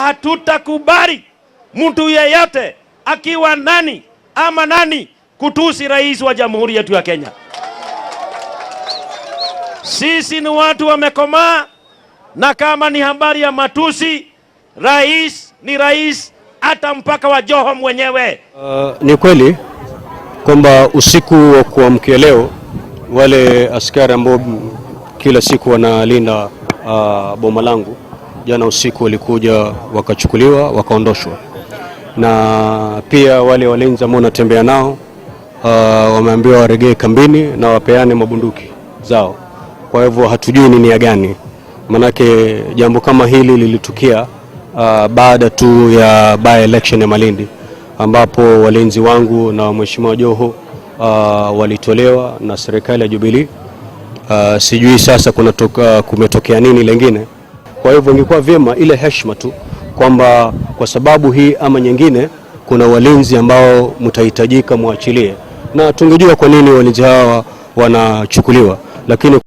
Hatutakubali mtu yeyote akiwa nani ama nani kutusi rais wa jamhuri yetu ya Kenya. Sisi ni watu wamekomaa, na kama ni habari ya matusi, rais ni rais, hata mpaka wa Joho mwenyewe. Ni kweli kwamba usiku wa kuamkia leo wale askari ambao kila siku wanalinda boma langu jana usiku walikuja wakachukuliwa wakaondoshwa, na pia wale walinzi ambao natembea nao wameambiwa waregee kambini na wapeane mabunduki zao. Kwa hivyo hatujui ni nia gani, manake jambo kama hili lilitukia baada tu ya by election ya Malindi ambapo walinzi wangu na Mheshimiwa Joho walitolewa na serikali ya Jubilee. Sijui sasa kumetokea nini lengine. Kwa hivyo ingekuwa vyema ile heshima tu kwamba kwa sababu hii ama nyingine kuna walinzi ambao mtahitajika mwachilie, na tungejua kwa nini walinzi hawa wanachukuliwa, lakini